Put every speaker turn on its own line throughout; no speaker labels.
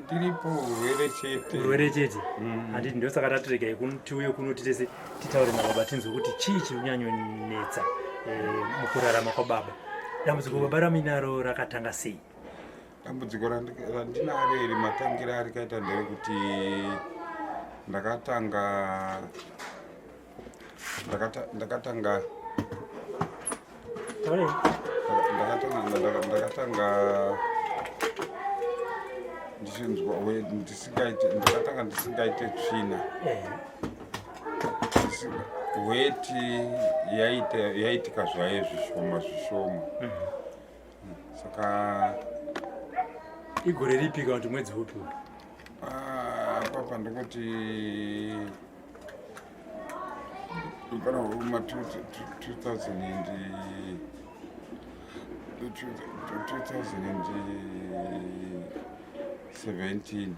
Tiripo urwere chete.
Urwere chete. Handiti ndosaka tatiregai tiuye kuno titese titaure nababa tinzwe kuti chii chiri kunyanyonetsa eh, mukurarama kwababa. Dambudziko baba raminaro rakatanga sei?
Dambudziko randinaro iri matangira arikaita nderekuti ndakatanga ndakatanga ndakatanga ndichinzwa ndisingaite ndakatanga ndisingaite tsvina eh. weti yaitika zvayo zvishoma zvishoma mhm. Saka
igore ripi kana kuti mwedzi upi?
Ah, papa ndikuti pana ma 2000 2017.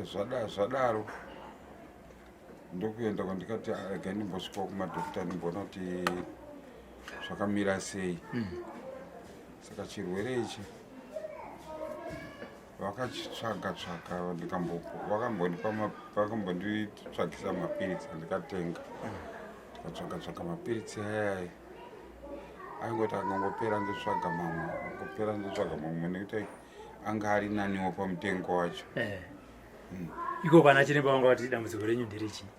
Saka zvadaro ndokuenda kwandikati ah, regai ndimbosvikawo kumadhokita ndimboona kuti zvakamira sei mm. Saka chirwere ichi vakachitsvaga tsvaga vakambonditsvagisa mapiritsi andikatenga mm. Ndikatsvaga tsvaga mapiritsi ayaya aingoti akangopera ndotsvaga mamwe angopera ndotsvaga mamwe nekuti anga ari naniwo pamutengo wacho eh.
Iko kana chiremba vanga vati dambudziko renyu nderechii?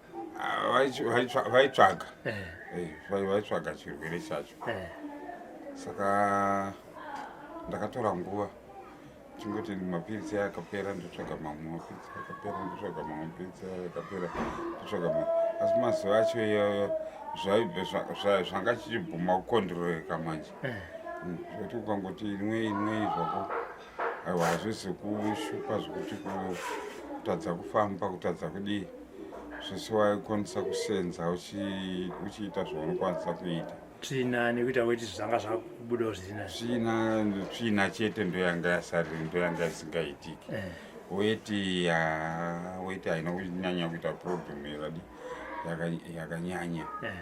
Ah, vaitsvaga eh. Eh, vaitsvaga chirwere chacho eh. Saka ndakatora nguva chingoti mapiritsi akapera ndotsvaga mamwe mapiritsi akapera ndotsvaga mamwe mapiritsi akapera ndotsvaga mamwe asi mazuva acho iyoyo zvanga chichibvuma kukondroreka manje zvekuti ukangoti inwei inwei zvako Aiwa hazvisi kushupa zvekuti kutadza kufamba kutadza kudii zvese waikwanisa kusenza uchiita zvaunokwanisa kuita
tsvina nekuita weti zvanga zvakubudawo zvisina
tsvina tsvina chete ndoyanga yasariri ndoyanga isingaitiki eh. Weti ya weti haina kunyanya kuita problem yakadi yakanyanya eh.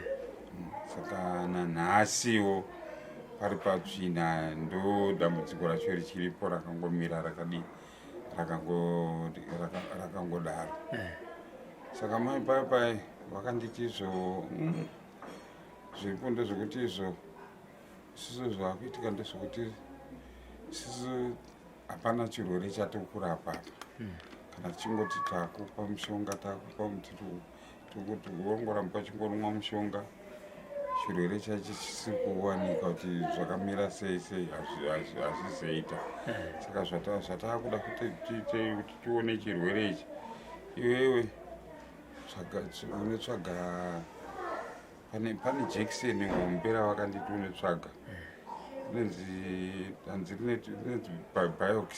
Saka nanhasiwo pari patsvina ndo dambudziko racho richiripo rakangomira rakadii rakangodaro eh. Saka mai pai pai vakanditi izvo zviripo ndezvekuti izvo isusu zvakuitika ndezvekuti isusu hapana chirwere chatokurapa apa hmm. Kana tichingoti takupa mushonga takupa tikuti wongoramba uchingonwa mushonga chirwere chacho chisiri kuwanika kuti zvakamira sei sei hazvizoita eh. Saka zvataakuda kuti tiite kuti tione chirwere ichi iwewe unotsvaga pane pane jekiseni hombe ravakanditi unotsvaga rinonzi hanzi rinonzi biox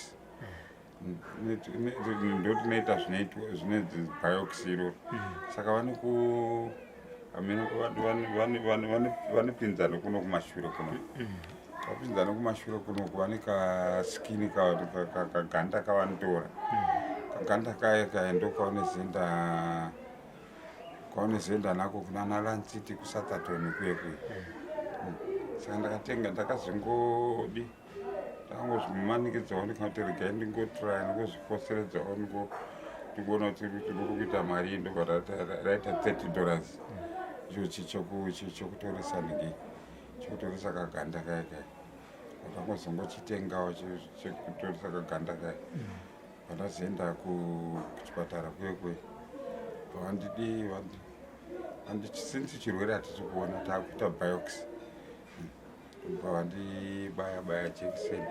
ndotinoita zvinoitwa zvinonzi biox iroro saka vane ku hameno vanopinza nekuno kumashure kuno vapinza nekumashure kunoku vane kaskini kaganda kavanotora kaganda kaya kaya ndokaunozoenda kwaunozoenda nako kunana lanciti kusathatoni kuye kuye Saka ndakatenga ndakazongodi ndakangozvimanikidzawo ndikati regai ndingotraya ndingozvifoseredzawo ndikuona kuti ruri kuita mari ndobva raita $30 icho chekutoresa nhingi chekutoresa kaganda kaya kaya ndakangozongochitengawo chekutoresa kaganda kaya pandazoenda kuchipatara kuye kuye vandidi since chirwere hatisi kuona taakuita biox ndobva vandibaya baya jekiseni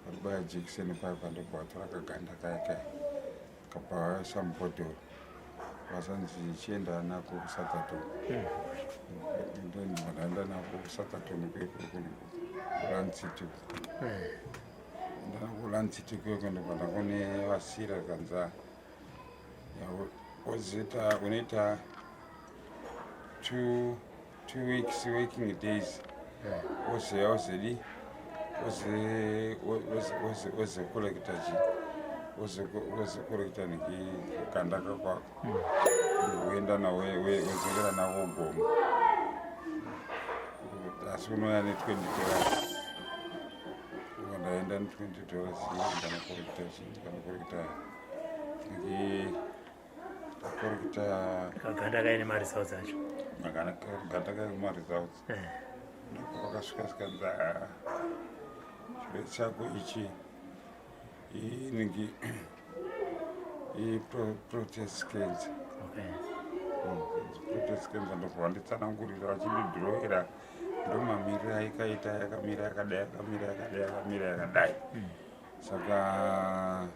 vandibaya jekiseni paya pandobva vatora kaganda kaya kaya kabva vaisa mubhodhoro vasanzi chienda nako kusathatoni ndaenda nako kusathatoni kulandsiti ndakulandsiti kuye ndobva ndakone vasira kanza wozoita unoita 2 weeks working days wozoya wozodi wozokolekta chi wozokolekta nekiganda kakwako woenda nawo wodzokera nako gomo asi unouya ne $20. Ndaenda ne20 dollars, ndikanokorekta chi, ndikanokorekta, ndakorekta.
Kaganda kaine maresults acho.
Ganda kaine maresults. Ndopakasvika sikanzi, "Ah, chirwere chako ichi inenge iprostate cancer." Prostate cancer. Ndobva vanditsanangurira, vachindidhurowera ndomamiriro aikaita, yakamira yakadai, yakamira yakadai, yakamira yakadai. Saka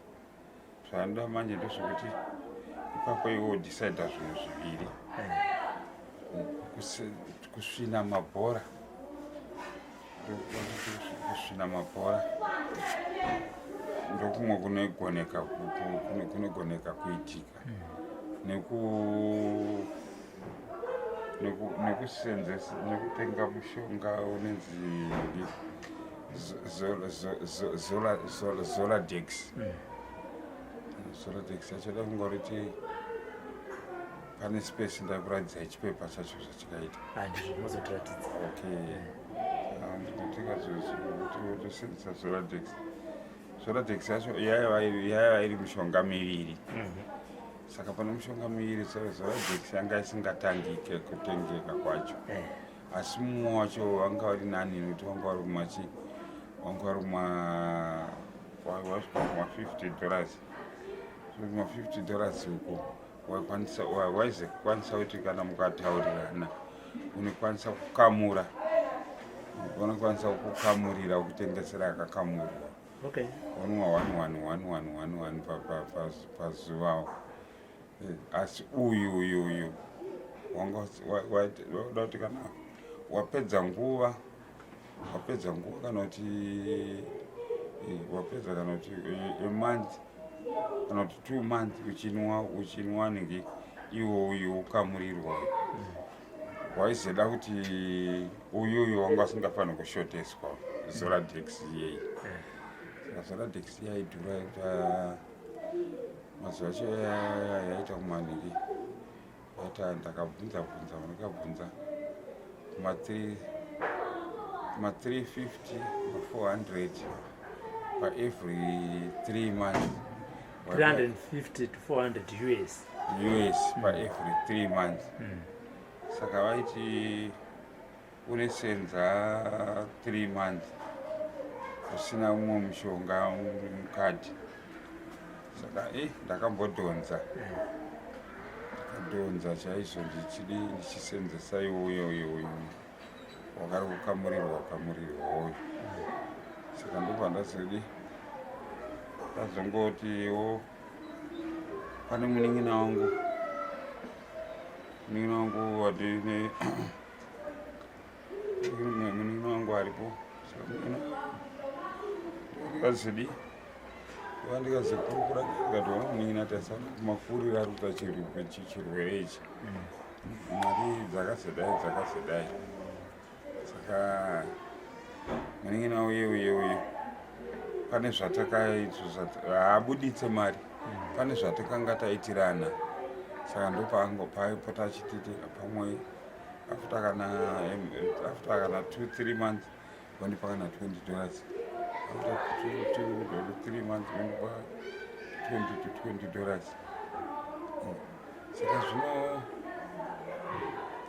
zvanoda manje ndezvekuti ipapo iwe udecida zvinhu zviviri: kusvina mabhora, kusvina mabhora ndokumwe kunogoneka kunogoneka kuitika, nekusenzesa, nekutenga mushonga unonzi Zoladex. Zoladex yacho, da kungoriti pane space, ndakuratidzai chipepa chacho zvachikaita.
Handizvo, mozotiratidza.
Okay, ndinotenga, tosenzesa Zoladex. Zoladex yacho yaiva iri mishonga miviri. Saka pane mishonga miviri, Zoladex yanga isingatangike kutengeka kwacho, asi mumwe wacho wanga uri nani, nekuti wanga uri kumachi, wanga uri kuma, wasvika kuma $50. Kuma $50 uko waikwanisa, waizekwanisa kuti kana mukataurirana unokwanisa kukamura, unokwanisa kukamurira kutengesera akakamurwa. Unwa one one one one one one pazuva. Asi uyu uyu uyu wanga wada kuti kana wapedza nguva, wapedza nguva, kana kuti wapedza, kana kuti a month, kana kuti 2 months uchinwa, uchinwa nenge iwo uyu ukamurirwa, waizoda kuti uyuyu wanga usingafaniri kushoteswa Zoladex iyei. Saka Zoladex yaidhura, yaita mazuva acho yaita kumaniki, yaita, ndakabvunza bvunza, ndakabvunza kuma 350, ma400 paevery 3 months.
350 to 400 US?
US, paevery 3 months. Saka vaiti unesenza 3 months usina mumwe mushonga mukati. Saka ndakambodhonza, ndakadhonza chaizvo ndichidi, ndichisenzesa iwoyo iwoyo wakari kukamurirwa, kukamurirwa uyu. Saka ndobva ndazodi, ndazongotiwo pane munin'ina wangu, munin'ina wangu wadine, munin'ina wangu aripo. Saka ndikazodi, ndikazokurukura, ndikati, "Ona munin'ina, tasana kumafuriro ari kuita chirwere ichi, mari dzakazodai, dzakazodai." Saka munin'ina uye uye uye pane zvatakahaabuditse mari, pane zvatakanga taitirana. Saka ndopaangopota achititi pamwe after kana 2, 3 months wandipa kana $20, after 2, 3 months wandipa 20 to $20. Saka zvino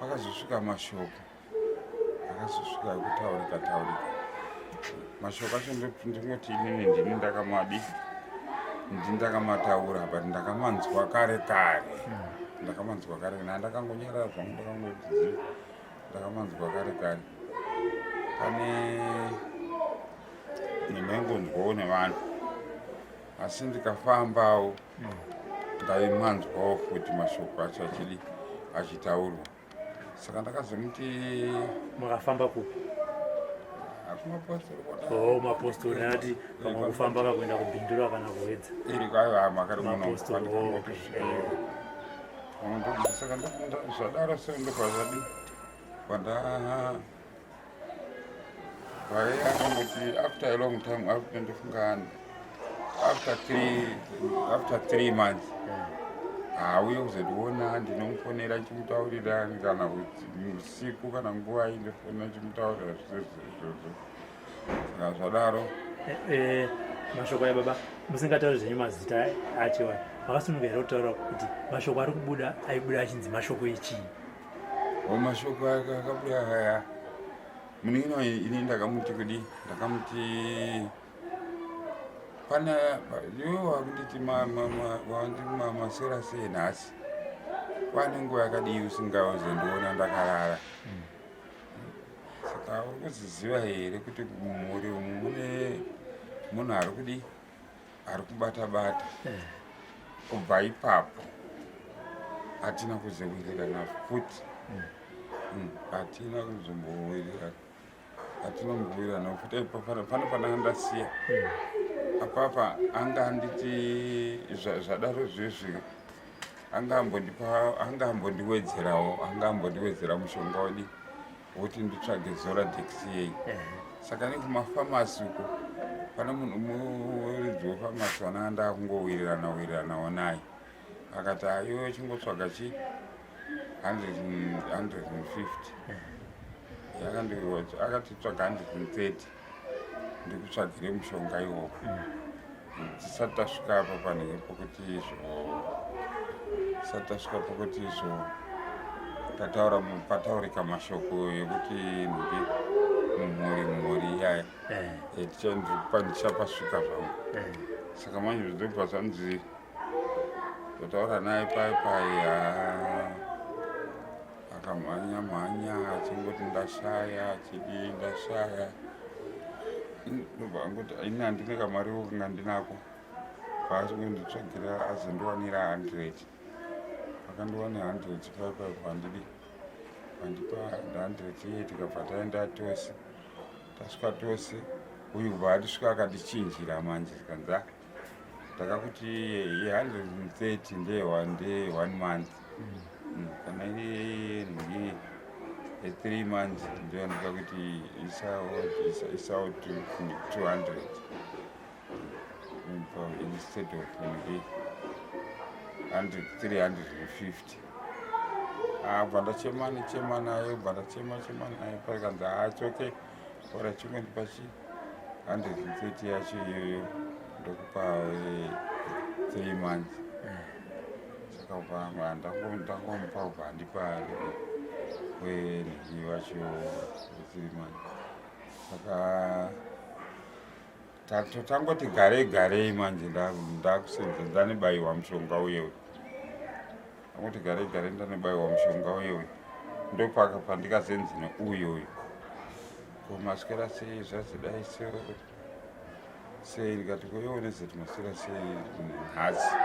pakazosvika mashoko, akazosvika kutaurika taurika mashoko acho. Ndingoti inini ndini ndakamadi, ndini ndakamataura, but ndakamanzwa kare kare, ndakamanzwa kare, nandakangonyarara zvangu, ndakangoti ndakamanzwa kare kare. Pane ndinongonzwawo nevanhu, asi ndikafambawo ndaimanzwawo futi mashoko acho achidi achitaurwa. Saka ndakazomuti.
Makafamba kupi?
Kumapostori.
Oh, mapostori. Ati pamwe kufamba kakuenda kuBindura kana kuWedza.
Iri kwaiva makari.
Mapostori, oh, okay.
Saka zvadaro so ndobva zvadi kwanda vai akangoti after a long time, after, ndofunga after 3 months hauye kuzotiona. Ndinomufonera nchimutaurira, kana kuti usiku kana nguvai, ndofonera nchimutaurira zvese izvozvo. Saka zvadaro
Mashoko aya baba, musingatauri zvenyu mazita acho aya, makasununga here kutaura kuti mashoko ari kubuda aibuda achinzi mashoko echii?
O, mashoko akabuda aya, munin'ina, ini ndakamuti kudi, ndakamuti pana iwe wakunditi maswera sei nhasi, kwane nguva yakadii usingazondiona ndakarara. Saka uri kuziziva here kuti mumhuri umu mune munhu ari kudi, ari kubata bata? Kubva ipapo hatina kuzowirirana futi. Hatina kuzombowirirana, hatina kumbowirirana futi. Pane pandanga ndasiya apapa, anga anditi zvadaro zvezvi, anga ambondipa, anga ambondiwedzerawo, anga ambondiwedzera mushonga wadi wokuti nditsvage Zoladex yei. Saka nekumafamasi uko pane munhu muridzi wefamasi wananga ndakungowirirana wiriranawo naye, akati aiwe chingotsvaga chi 150. Akati tsvaga 130, ndikutsvagire mushonga iwowo. Tisati tasvika apa panenge pokuti izvo, tisati tasvika pokuti izvo tataura, pataurika mashoko ekuti nhingi mumhuri iyaya. Ndichapasvika zvangu. Saka manje zvidobva zvanzi totaura naye pai pai, akamhanya mhanya achingoti ndashaya, achidii, ndashaya. Ndobva angoti ini handine kamariwo kanga ndinako, paachingonditsvagira azondiwanira 100. Akandiwanira 100 pai pai, pandidi pandipa 100 iye, tikabva taenda tose. Tasvika tose, uyu kubva atisvika akatichinjira manje, tikanzi, "Ah, ndakakuti ye130 ndeye one month. Kana iri nhingi ye3 months, ndiyo ndikakuti isawo 200 instead of nhingi 100 350." Abva ndachema nechema naye, bva ndachema chema naye, parikanzi, "Ah, it's okay, ora chingondipa chi 130 yacho iyoyo, ndokupa 3 months." Saka ndangomupa, ubva andipa wenhingi wacho we3 months. Saka tangoti garei garei manje, ndakusenza, ndanibayiwa mushonga uyewe. Angoti garei garei, ndanibayiwa mushonga uyewe, ndopaka pandikazenzi neuyu uyu, "Ko maswera sei? Zvazidai sei?" Ndikati, "Koiwo nezeti maswera sei nhasi?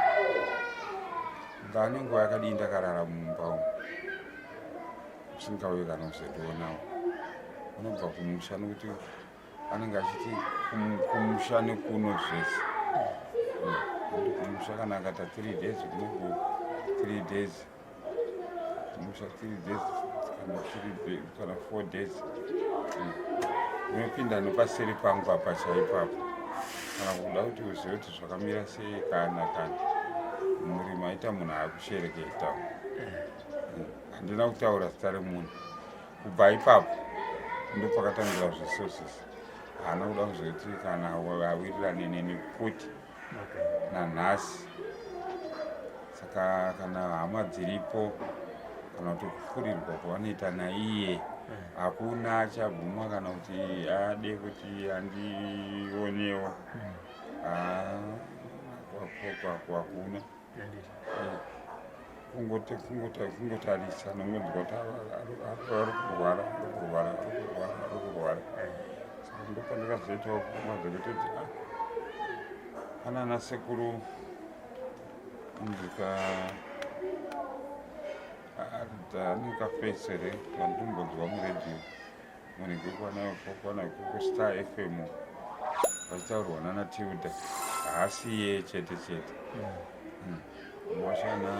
Ndane nguva yakadii ndakarara mumba umu usingauyi kana kuzondionawo?" Unobva kumusha, nokuti anenge achiti kumusha nekuno zvese. Kumusha kana akaita 3 days, kunoku 3 days, kumusha 3 days kana 3 kana 4 days. Unopinda nepaseri pangu apa chaipapo, kana kuda kuti uzive kuti zvakamira sei, kana murimi aita munhu akushereketa. Handina kutaura zita remunhu. Kubva ipapo ndopakatangira zvese zvese. Haana kuda kuzoti kana awirirane neni futi nanhasi. Saka kana hama dziripo, kana kuti kufurirwa kwavanoita naiye, hakuna achabvuma kana kuti ade kuti andionewo. Hakuna. Kungotarisa nongonzwa kuti ari kurwara, ari kurwara, ari kurwara, ari kurwara. Saka ndopandakazoitawo pfungwa dzekutoti, ah, pana ana sekuru ndika anenge vandimbonzwa muredhiyo munenge kwana kuStar FM vachitaurwa nana Tilda. Haasi iye chete chete washana.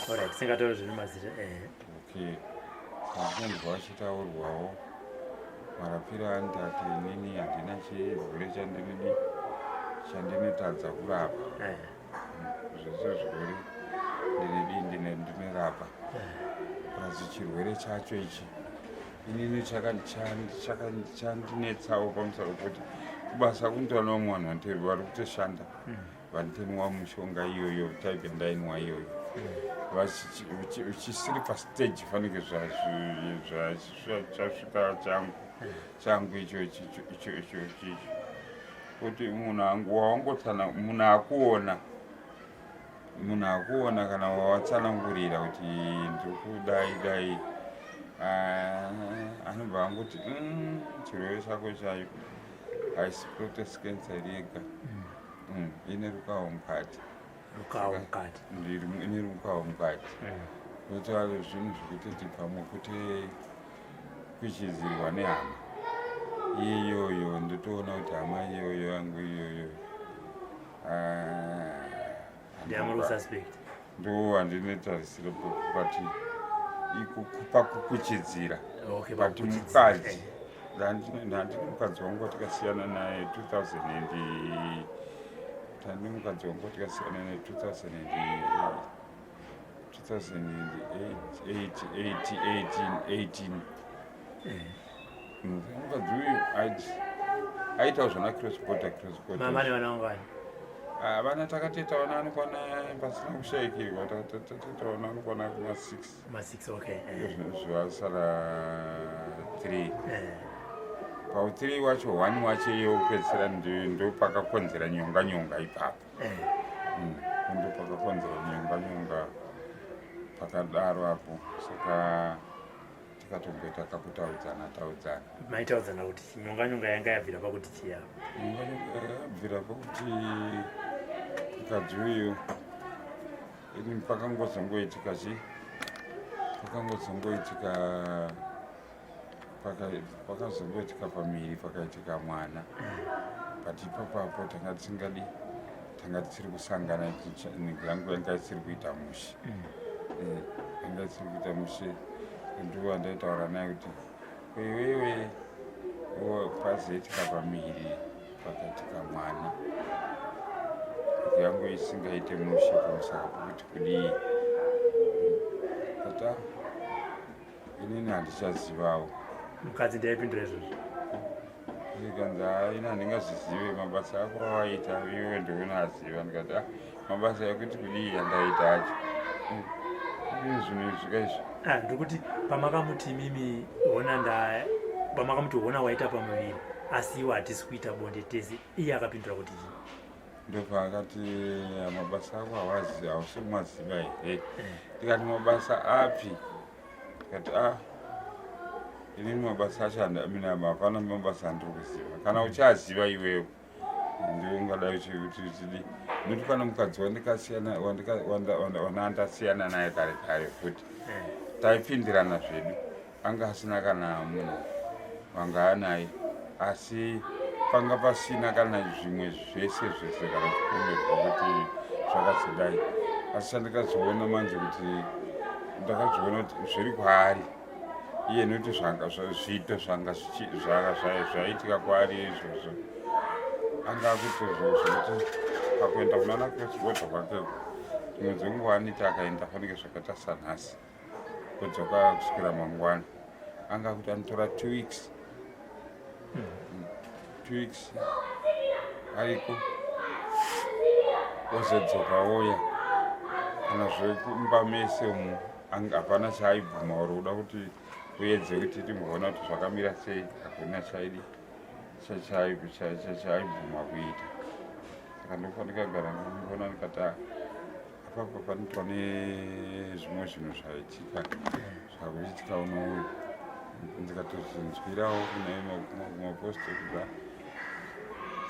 Alright, singataura zviri mazita.
Okay, saka vachitaurwawo marapiro andati inini handina chirwere chandinidi chandinotadza kurapa. Zvese zvirwere ndinedi, ndinorapa. Plus chirwere chacho ichi inini chandinetsawo pamusoro pekuti Kubasa kunotora nevamwe vanhu vanote vari kutoshanda hmm. vanotenwa mushonga iyoyo type yandainwa iyoyo hmm. chisiri pastage fanike zvasvika changu hmm. changu icho icho icho icho icho kuti munhu wawangotsana munhu akuona munhu akuona kana wawatsanangurira kuti ndikudai dai ah, anobva angoti mm, chirwere chako chayo haisi protest cancer yega mm. mm, ine rukawo mukati
rukawo mukati
ine rukawo mukati kuita zvinhu zvekutoti pamwe kuti kuchidzirwa nehama iyoyo ndotoona kuti hama iyoyo yangu iyoyo ah, ndo handine tarisiro but pakukuchidzira but mukadzi ndandine mukadzi wangu watikasiyana naye 2000 and ndandine mukadzi wangu watikasiyana naye 2008 2018 mukadzi uyu aitawo zvana cross border cross border
mama nevana vangani
ah, vana takatoita vana vanokwana pasina kushaikirwa takatoita vana vanokwana kuma six
ma six okay
eh. zvasara three eh. pau three wacho one wacho iyo kupedzisira ndopakakonzera nyonga nyonga ipapo eh. mm, ndopakakonzera nyonga nyonga pakadaro apo saka tikatomboita kakutaudzana taudzana
maitaudzana kuti nyonga nyonga yanga yabvira pakuti chiya
nyonga nyonga yabvira pakuti mukadzi uyu ini pakangozongoitika chi pakangozongoitika pakazongoitika pamiri pakaitika mwana but ipapapo tanga tisingadi tanga tisiri kusangana yangu yanga isiri kuita mushe mm. eh, yanga isiri kuita mushe ndiwo andaitaura naye kuti iwewe pazoitika pamiri pakaitika mwana yangu isingaite mushe pamusaka pokuti kudii but ah, inini handichazivawo
mukadzi ndiaipindura izvozvo
zvikanzi haa ini handingazvizive mabasa ako awaita iwe ndiwe unoaziva ndikati ah mabasa ekuti kudii yandaita acho zvinhu izvi ka izvi
ah, ndikuti pamakamuti imimi hona nda pamakamuti hona waita pamuviri asi iwe hatisi kuita bonde tese iye akapindura kuti chii
ndopaakati mabasa ako hawazi hausi kumaziva here eh. ndikati mabasa api ndikati a ah, inini mabasa acho mina hapana mabasa andiri kuziva kana uchiaziva iwewe ndiwe ungadai uchiti uchidi nokuti pane mukadzi wandikasiyana wandasiyana naye kare kare futi eh. taipindirana zvedu anga asina kana munhu wanga anaye asi panga pasina kana zvimwe zvese zvese kana kupomerwa kuti zvakazodai asi chandakazoona manje kuti ndakazoona kuti zviri kwaari iye nekuti zvanga zviito zvanga zvaitika kwaari izvozvo anga akuita zvekuti pakuenda kunana kwesigodha kwake dzimwe dzenguva aniti akaenda fanike zvakaita sanhasi kudzoka kusvikira mangwana anga kuti anotora two weeks mm. two weeks ariko ozodzoka oya kana zvekumba mese umu hapana chaaibvuma uri kuda kuti uedze kuti timboona kuti zvakamira sei hakuna chaidi chaaibvuma kuita saka ndofanika gara ndikuona ndikati ah, apapo panoitwa nezvimwe zvinhu zvaitika zvakuitika uno ndikatozvinzwirawo kune kumaposto kuda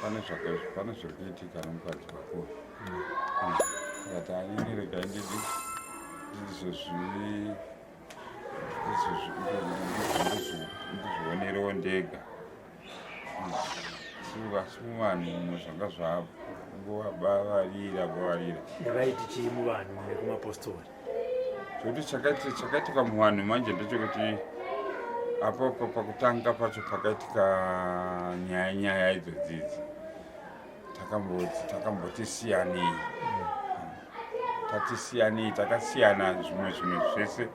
pane pane zviri kuitika nomukadzi wako ndikati anini regai ndidi ndizozvi ndizvionerewo ndega asi muvanhu mumwe zvanga zvavarira vavarira
vaiti chii muvanhu nekumapostori
zvekuti chakaitika muvanhu manje ndechekuti apapo pakutanga pacho pakaitika nyaya nyaya idzodzidzi takamboti siyanei tati siyanei takasiyana zvimwe zvinhu zvese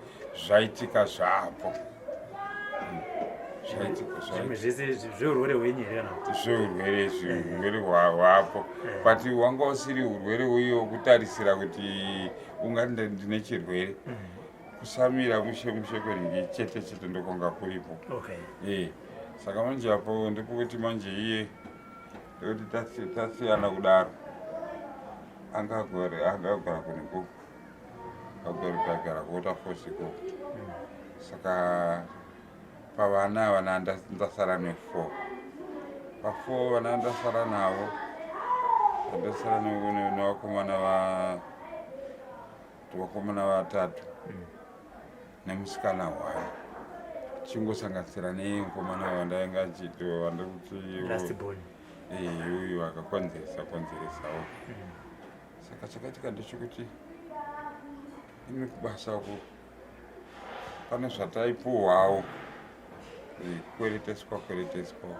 zvaitika zvapo
Zvimwe zvese zveurwere hwenyu here kana
zveurwere izvi eh. urwere hwapo eh. but wanga usiri urwere uye wekutarisira kuti ungati ndine chirwere mm. kusamira mushe mushe kwenhingi chete chete ndokwanga kuripo eh, saka manje apo ndepokuti manje iye ndekuti tasiyana kudaro angagara kuniko agara kuota fosi ikoko mm. saka pavana vana ndasara nefour pafour vana ndasara navo ndasara nevakomana vakomana vatatu mm. nemusikana hwai chingosanganisira nemukomana wandainga achiti wandikuti uyu akakonzeresa konzeresawo mm. Saka chakaitika ndechekuti ini kubasa uku pane zvataipuhwawo eh, kwereteswa kwereteswa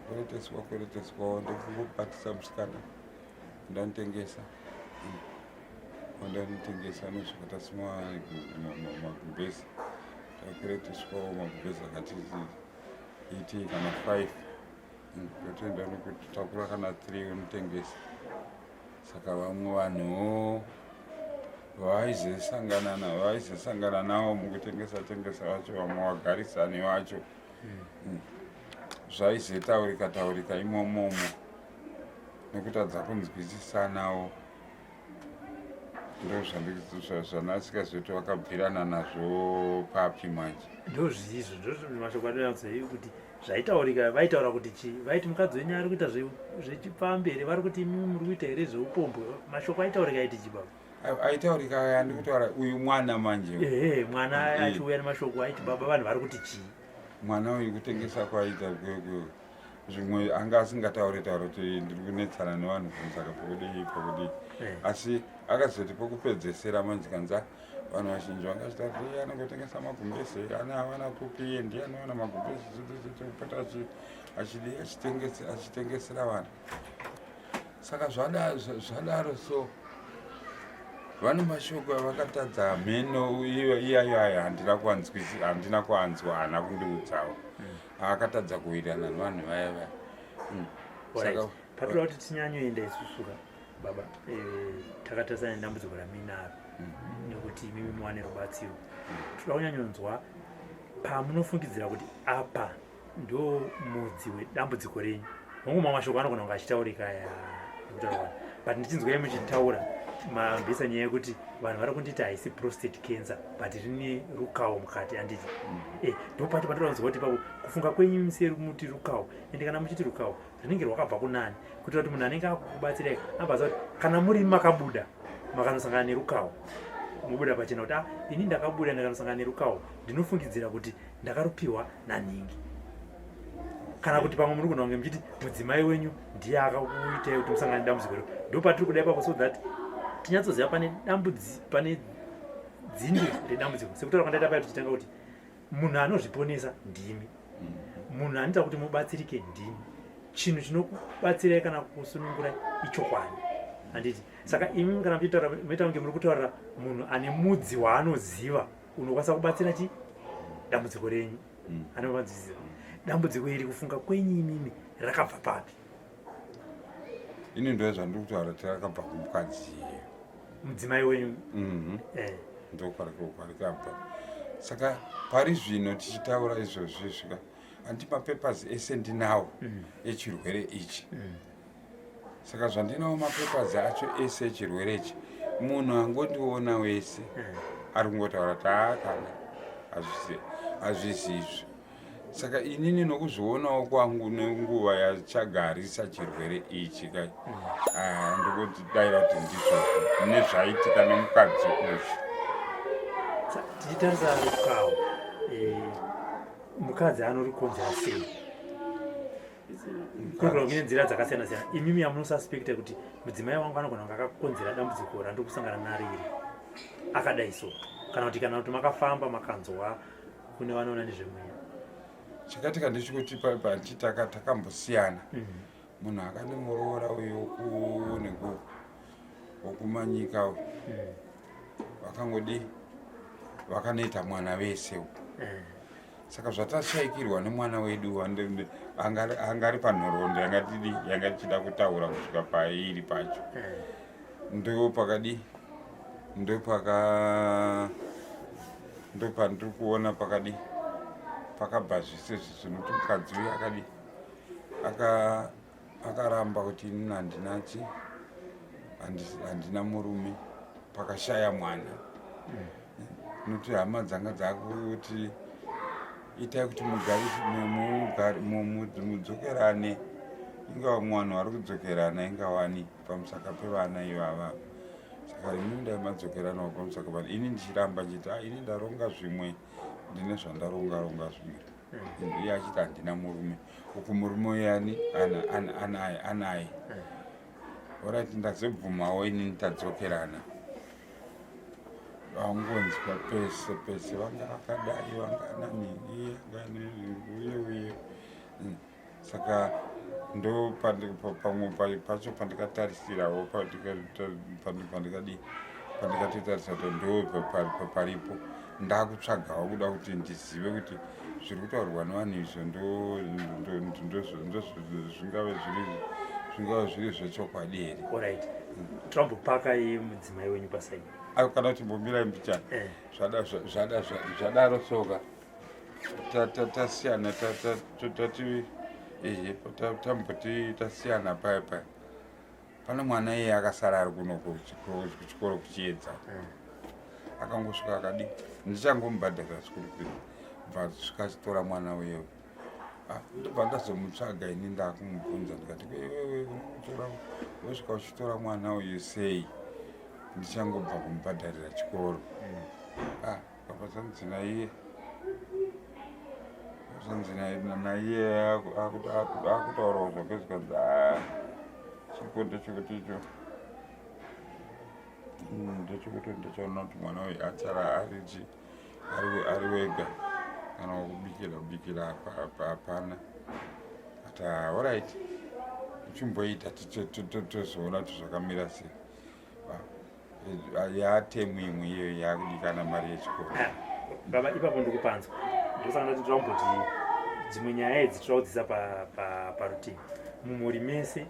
kwereteswa kwereteswawo ndokungobatisa musikana ndanotengesa ndanotengesa anosvika tasima magumbezi takwereteswawo magumbezi akati itei kana five Ndotenda nekuti takura kana 3 unotengesa saka vamwe vanhuwo vaizosangana vaizosangana navo mukutengesa tengesa vacho vamwe vagarisani vacho hmm. zvaizotaurika taurika imomomo nekutadza kunzwisisanawo ndozvanasika zvoti vakabvirana nazvo papi manje
ndozvizvo ndozvimashoko adonatsoii kuti zvaitaurika vaitaura kuti chii vaiti mukadzi wenyu ari kuita zvechipfambi here vari kuti imimi muri kuita here zveupombwe mashoko aitaurika aiti chii
baba aitaurika aya ndi kutaura uyu mwana manje
ehe mwana achiuya nemashoko aiti baba vanhu vari kuti chii
mwana uyu kutengesa kwaita zvimwe anga asingataure taura kuti ndiri kunetsana nevanhu saka pokudii pokudii eh. asi akazoti pokupedzesera manje kanza vanhu vazhinji vanga vachita kuti iye anongotengesa magumbeze ane awana kupi iye ndiye anowana magumbeze kupota achidi achitengesera vanhu saka zvadaro so vane mashoko avakatadza mheno iyayo ayo handina kuanzwisi handina kuanzwa haana kundiudzawo hmm. akatadza kuwirirana nevanhu vaya vaya
hmm. Patoda kuti tinyanyoenda isusuka baba eh, takatarisana nedambudziko raminaro mm. nekuti imimi muwane rubatsiro mm. toda kunyanyonzwa pamunofungidzira kuti apa ndo mudzi wedambudziko renyu hongu mamwe mashoko anogona kunge achitaurika aya ekutaura but ndichinzwai muchitaura mambisa nyaya yekuti vanhu vari kunditi haisi prostate cancer but rine rukawo mukati handiti mm. eh, ndopati patoda kunzwa kuti ipapo kufunga kwenyu semuti rukawo ende kana muchiti rukawo rinenge rwakabva kunani kuitira kuti munhu anenge akukubatsirai abva kuti kana muri makabuda makanosangana nerukawo mobuda pachena kuti ah, ini ndakabuda ndakanosangana nerukawo ndinofungidzira kuti ndakarupiwa nanhingi kana kuti pamwe muri kuona kunge muchiti mudzimai wenyu ndiye akakuitai kuti musangane nedambudziko iro ndopatiri kuda ipapo so that tinyatsoziva pane dambudziko pane dzinde redambudziko sekutaura kwandaita paya tichitanga kuti munhu anozviponesa ndimi munhu anoita kuti mubatsirike ndimi chinhu chinokubatsirai kana kusunungurai ichokwadi handiti saka imi kana muchitaura moita kunge muri kutaurira munhu ane mudzi waanoziva unokwanisa kubatsira chi dambudziko renyu mm. anovanzwisisa dambudziko iri kufunga kwenyu imimi rakabva papi
ini ndo zvandiri kutaura ti rakabva kumukadzi
mudzimai wenyu mhm.
eh. ndokwarikabva saka pari zvino tichitaura izvozvi svika handi mapapers ese ndinawo mm. echirwere ichi mm. saka zvandinawo mapapers acho ese echirwere ichi munhu angondiona wese mm. ari kungotaura kuti haa kana hazvisi izvi saka inini nokuzvionawo kwangu nenguva yachagarisa chirwere ichi kai mm. ah, ndikudaira kuti ndizvozvo nezvaitika nemukadzi uyu
tichitarisa rukawo eh, mukadzi anorikonzera sei kunogona kunge nzira dzakasiyana siyana imimi yamunosuspecta kuti mudzimai wangu anogona kunge akakonzera dambudziko randiri kusangana naro iri akadai so kana kuti kana kuti makafamba makanzwa kune vanoona nezvemweya
chakaitika ndechekuti paipanchi takambosiyana mhm. munhu akanomuroora uyo kuneko wokumanyika uyu mhm. vakangodii vakanoita mwana vese uku mhm. Saka zvatashaikirwa nemwana wedu anga ari panhoroondo yanga tidi yanga tichida kutaura kusvika pairi pacho. Ndo pakadi ndo paka ndo pandiri kuona pakadi pakabva zvese zvinoti mukadzi uyu akadi aka akaramba kuti inini handina chi handina murume pakashaya mwana nokuti hama dzanga dzakuti itai kuti mudzokerane ingava mwana vari kudzokerana ingawani pamusaka pevana ivava saka ini ndai madzokeranawo pamusaka pevana ini ndichiramba ndichiti ah, ini ndaronga zvimwe ndine zvandaronga ronga zvimwe iye achiti handina murume uku murume uyani anaye anaye orit ndazobvumawo inini tadzokerana vangonzwa pese pese vanga vakadai vanga nanhingi uye uye saka ndo pamwe pacho pandikatarisirawo pandikadii pandikatotarisa kuti ndo paripo ndakutsvagawo kuda kuti ndizive kuti zviri kutaurwa nevanhu izvo ndozvingave zviri zvingave zviri zvechokwadi here
orit trambopaka mudzimai wenyu pasaidi
kana kuti mbomirai mbichana eh. zvadaro soka tasiyana tati ehe tamboti tasiyana paya paya pane mwana iye akasara ari kuno kuchikoro kuchiedza mm. akangosvika akadi ndichangomubhadharira school fees bva svika achitora mwana uyewe ah, ndobva ndazomutsvaga ini ndakumubvunza ndikati iwewe unotora wosvika uchitora mwana uyu sei ndichangobva kumubhadharira chikoro mm. ah, Apa zvanzi naiye zvanzi naiye akutaurawo zvake zvikanzi ah, chiko ndechekuti icho hmm, ndechekuti ndichaona kuti mwana uyu achara arichi ari wega kana wakubikira kubikira hapana ati ah, orit chimboita tozoona kuti zvakamira sei yatemu imwe iyoyo yakudikana mari yechikoro ah,
baba ipapo ndikupanzwa ndosaka ndati toda kumboti dzimwe nyaya idzi toda kudzisa parutivi mumhuri mese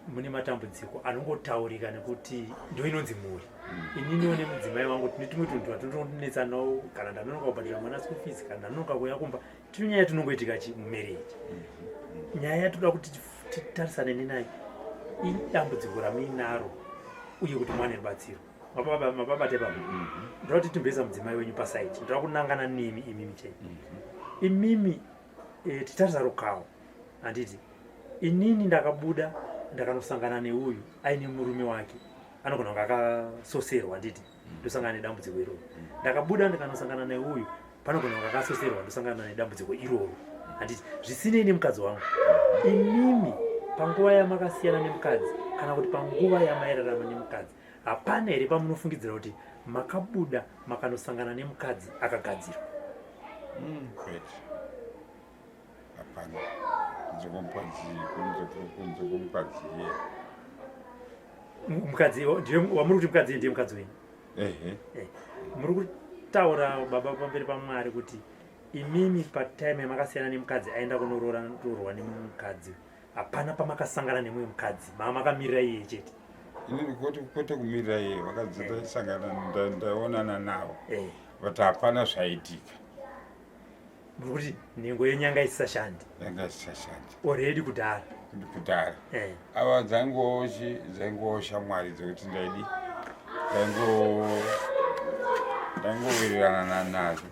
mune matambudziko anongotaurika nekuti ndo inonzi mhuri mm. ininiwo nemudzimai wangu tine tumwe tunhu twatinonetsanawo kana ndanonoka kubhadhira mwana school fees kana ndanonoka kuuya kumba tine nyaya tinongoitika chi mumarriage mm-hmm. nyaya yatoda kuti titarisane nenayo idambudziko ramuinaro uye kuti muwane rubatsiro mapabata ipapo mhm. ndoda kuti timboisa mudzimai wenyu pasaidi ndoda kunangana nemi imimi chei mhm. imimi eh, titarisa rukawo handiti inini ndakabuda ndakanosangana neuyu aine murume wake anogona kunge akasoserwa handiti ndosangana nedambudziko iroro ndakabuda ndikanosangana neuyu panogona kunge akasoserwa ndosangana nedambudziko iroro handiti zvisinei nemukadzi wangu imimi panguva yamakasiyana nemukadzi kana kuti panguva yamairarama nemukadzi hapana here pamunofungidzira kuti makabuda makanosangana nemukadzi akagadzirwa
mm, hapana kunze kwomukadzi iye
mukadzi wamuri kuti mukadzi ndiye mukadzi wenyu
ehe
eh, muri kutaura baba pamberi pamwari kuti imimi patime yamakasiyana nemukadzi aenda kunoroorwa nemukadzi hapana pamakasangana nemumwe mukadzi maa makamirira iye chete
inini kwete kumirira iye vakadzi eh. ndaisangana ndaionana navo eh. but hapana zvaitika
muri kuti nhengo yenyu yanga isisashandi
yanga isisashandi
already kudhara
kudhara eh. ava dzaingochi dzaingowo shamwari dzekuti ndaidi ndaingo ndaingowirirana nadzo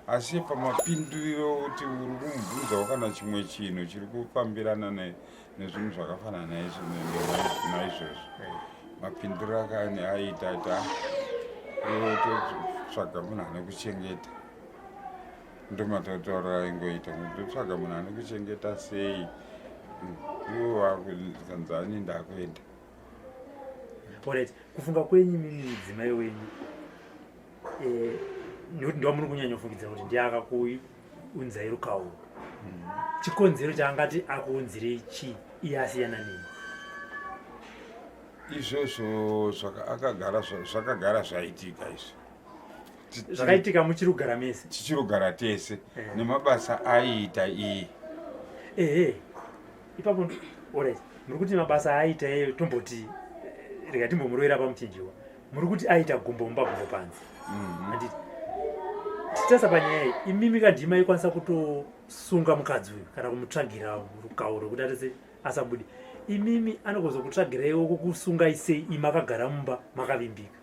asi pamapinduriro kuti uri kumubvunzawo kana chimwe chinhu chiri kufambirana nezvinhu zvakafanana naizvozvo eh. mapinduriro akani aiita ita totsvaga munhu ane kuchengeta ndomatautaurira aingoita ndotsvaga munhu anokuchengeta sei iwe wakukanzi ani ndakuenda
orit kufunga kwenyu mimi mudzimai wenyu eh, nekuti ndowamuri kunyanyofungidzira kuti ndiye akakuunzai rukawo mm. chikonzero chaangati akuunzirei chii iye asiyana nemi
izvozvo zvakagara zvaitika izvi.
Zvakaitika muchiri kugara mese?
Tichiri kugara tese eh. Nemabasa aiita iye.
Ehe, ipapo orit, muri kuti mabasa aiita iye, tomboti rega timbomurovera pamuchinjiwa. Muri kuti aita gumbo mumba, gumbo panze. Handiti titarisa panyaya iyi, imimi kandima ikwanisa kutosunga mukadzi uyu kana kumutsvagira rukawo rwekuti atese asabude, imimi anogozokutsvagiraiwo kukusungai sei imi akagara mumba makavimbika?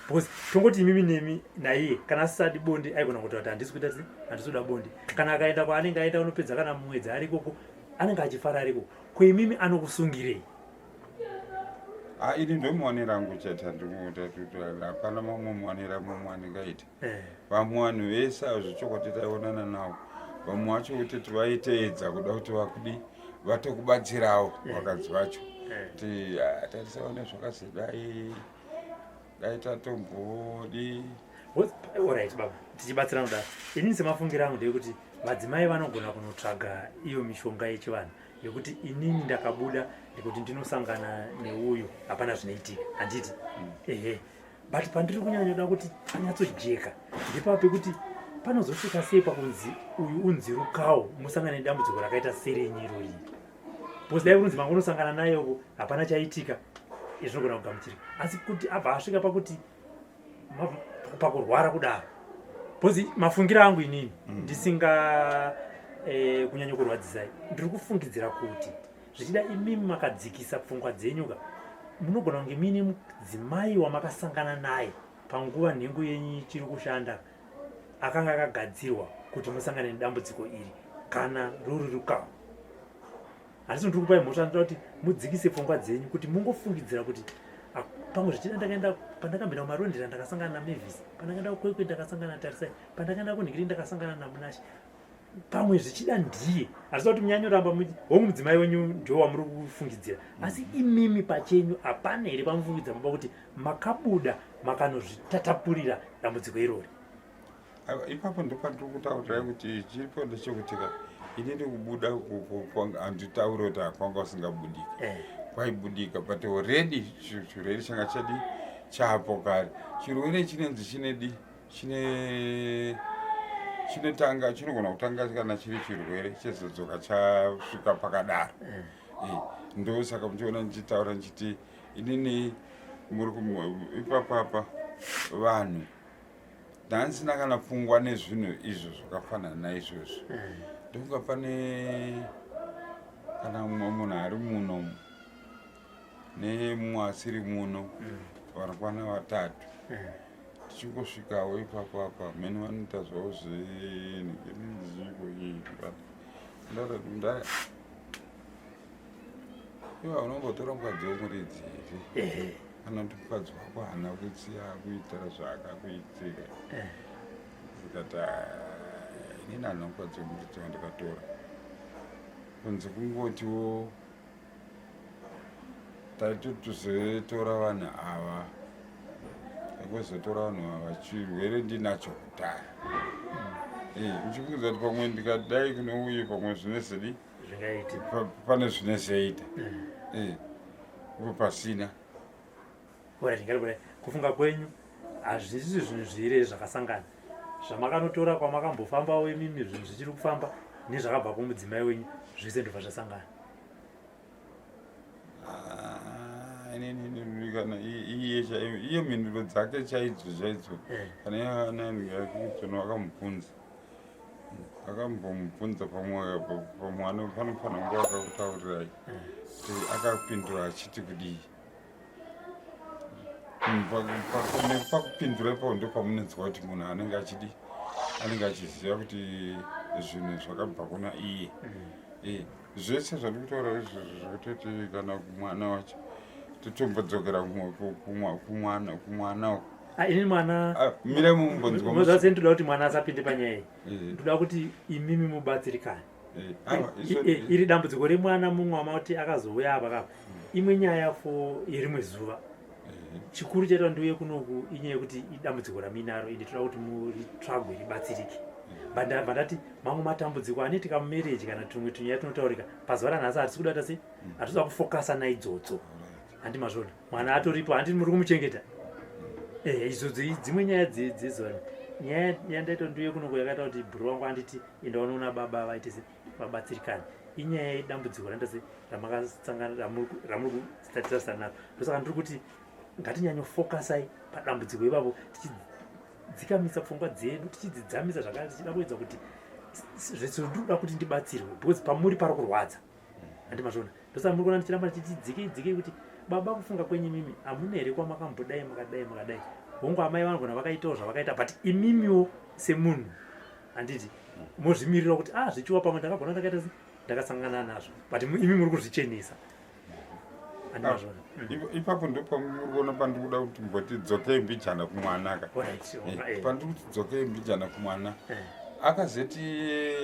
Because tongoti imimi nemi naiye, kana asisadi bonde aigona kutaura kuti handisi kuita se, handisi kuda bonde. Kana akaenda kwaanenge aenda unopedza kana mwedzi ari ikoko, anenge achifara ariko. Ko imimi anokusungirei?
Ah, ini ndomuwanira angu chete, hapana mamwe muwanira mumwe andingaita. Vamwe vanhu vese avo zvechokwadi taionana navo, vamwe vacho kuti vaiteedza kuda kuti vakudi vatokubatsirawo vakadzi vacho kuti ah, tarisaone zvakazodai, dai tatombodi.
Alright baba, tichibatsirana kudaro, inini semafungiro angu ndeyekuti madzimai vanogona kunotsvaga iyo mishonga yechivanhu yekuti inini ndakabuda ndikuti ndinosangana neuyu, hapana zvinoitika, handiti? Ehe, but pandiri kunyanyoda kuti panyatsojeka ndepapa pekuti panozosvika sei pakunzi uyu unzi rukawo musangane nedambudziko rakaita serenyu irori? Because dai kunzi mangonosangana naye uko hapana chaitika, zvinogona kugamuchirika, asi kuti abva asvika pakuti pakurwara kudaro, because mafungiro angu inini, ndisinga kunyanya kurwadzisai, ndiri kufungidzira kuti zvichida imimi makadzikisa pfungwa dzenyu ka, munogona kunge muine mudzimai wamakasangana naye panguva nhengo yenyu ichiri kushanda, akanga akagadzirwa kuti musangane nedambudziko iri kana ruri rukawo. Handisi ndiri kupai mhosva, ndinoda kuti mudzikise pfungwa dzenyu kuti mungofungidzira kuti pamwe zvichida ndakaenda pandakambenda kuMarondera ndakasangana naMavis, pandakaenda kuKwekwe ndakasangana naTarisai, pandakaenda kunhikiri ndakasangana naMunashe, pamwe zvichida ndiye. Hazvisa kuti munyanyoramba hongu mudzimai wenyu ndio wamuri kufungidzira, asi imimi pachenyu hapana here pamufungidza baba kuti makabuda makanozvitatapurira dambudziko irori?
Ipapo ndopandiri kutaurirai kuti chiripo ndechekuti ka inini kubuda handitauri kuti hakwanga usingabudiki. Kwaibudika, but already chirwere changa chadi chapo kare. Chirwere chinenzi chinedi chine chinotanga, chinogona kutanga kana chiri chirwere chezodzoka chasvika pakadaro. Ndosaka muchiona ndichitaura ndichiti inini muri ipapapa vanhu ndanisina kana pfungwa nezvinhu izvo zvakafanana naizvozvo. Ndofunga pane kana mumwe munhu ari muno nemumwe asiri muno, vanokwana vatatu. Tichingosvikawo ipapo apa mhene vanoita zvavo zvenhiko ndara iva unombotora mukadzi wemuridzi here? Kana kuti mukadzi wako haana kutsiya akuitira zvaakakuitira? Zikati inini handina mukadzi wemuridzi wandikatora, kunze kungotiwo taitotozotora vanhu ava, takuzotora vanhu ava chirwere ndinacho kudhara. Uchifungidza kuti pamwe ndikadai kune uyu pamwe zvinezedi
zvingaiti
pane zvinozoita ipo pasina.
Alright, ngarikudai kufunga kwenyu hazvisi zvinhu zviri zvakasangana zvamakanotora kwamakambofambawo imimi, zvinhu zvichiri kufamba nezvakabva kumudzimai wenyu zvese ndobva zvasangana.
Ah, inini kana iye chaiyo iye mhinduro dzake chaidzo chaidzo kana iye akamubvunza, akambomubvunza pamwe pamwe panofanira kunge akakutaurirai kuti akapindura achiti kudii. Nepakupindura ipapo ndo pamunonzwa kuti munhu anenge achidi anenge achiziva kuti zvinhu zvakabva kuna iye. Zvese zvandiri kutaura izvozvo zvekutoti kana kumwana wacho totombodzokera kumwana kumwana uko.
Ah, inini mwana
Ah, mira mumbonzwa.
Zvase ndoda kuti mwana asapinde panyaya iyi. Ndoda kuti imimi mubatsirikane.
Aiwa,
Iri dambudziko remwana mumwe wamauti akazouya apa kapa, imwe nyaya for yerimwe zuva. Chikuru chaita ndiuye kunoku inyaya yekuti idambudziko ramuinaro, ende toda kuti muritsvagwe ribatsirike. But ndabva ndati mamwe matambudziko anoitika mumarriage kana tumwe tunyaya tunotaurika pazuva ranhasi hatisi kuda tase hatisi kuda kufokasa naidzodzo. Handi mazvona, mwana atoripo, handi muri kumuchengeta? Eh, izvodzo dzimwe nyaya dzezuva nyaya yandaita ndiuye kunoko yakaita kuti bhuru wangu anditi enda unoona baba vaite se vabatsirikane inyaya yedambudziko randaita se ramakasangana ramuri kutarisana naro. Ndosaka ndiri kuti ngatinyanyofokasai padambudziko ipapo, tichidzikamisa pfungwa dzedu, tichidzidzamisa zvakare, tichida kuedza kuti zvese ndinoda kuti ndibatsirwe because pamuri pari kurwadza. Handi mazviona? Ndosaka muri kuona ndichiramba ndichiti dzikei dzikei kuti baba, kufunga kwenyu imimi hamuna here kwamakambodai makadai makadai? Hongu, amai vanogona vakaitawo zvavakaita, but imimiwo semunhu, handiti mozvimirira kuti ah, zvichiwa pamwe ndakagona ndakaita se ndakasangana nazvo, but imi muri kuzvichenesa. Handi mazviona?
Ipapo ndopamuri kuona pandiri kuda kuti mboti dzokei mbijana kumwana ka. Pandiri kuti dzokei mbijana kumwana, akazoti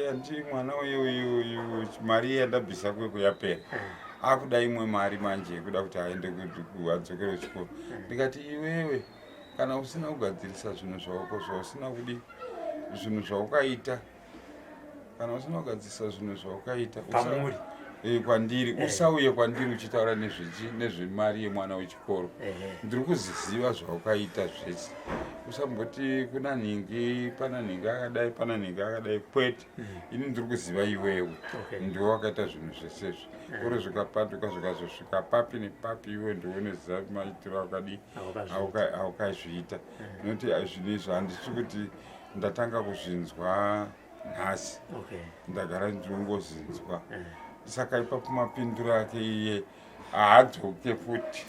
andi mwana uyu uyu mari yandabvisa kweko yapera, akuda imwe mari manje yekuda kuti aende adzokere kuchikoro. Ndikati, iwewe kana usina kugadzirisa zvinhu zvako zvausina kudi zvinhu zvaukaita, kana usina kugadzirisa zvinhu zvaukaita
pamuri,
kwandiri, usauye kwandiri uchitaura nezvechi nezvemari yemwana wechikoro. Ndiri kuziziva zvaukaita zvese. Usamboti kuna nhingi, pana nhingi akadai, pana nhingi akadai, kwete. Ini ndiri kuziva iwewe ndiwe wakaita zvinhu zvesezvi. Uri zvikapanduka zvikazosvika papi nepapi, iwe ndiwe unoziva maitiro akadii aukazviita, nokuti zvinhu izvi handisi kuti ndatanga kuzvinzwa nhasi. Ndagara ndinongozinzwa. Saka ipapo mapinduro ake iye haadzoke futi.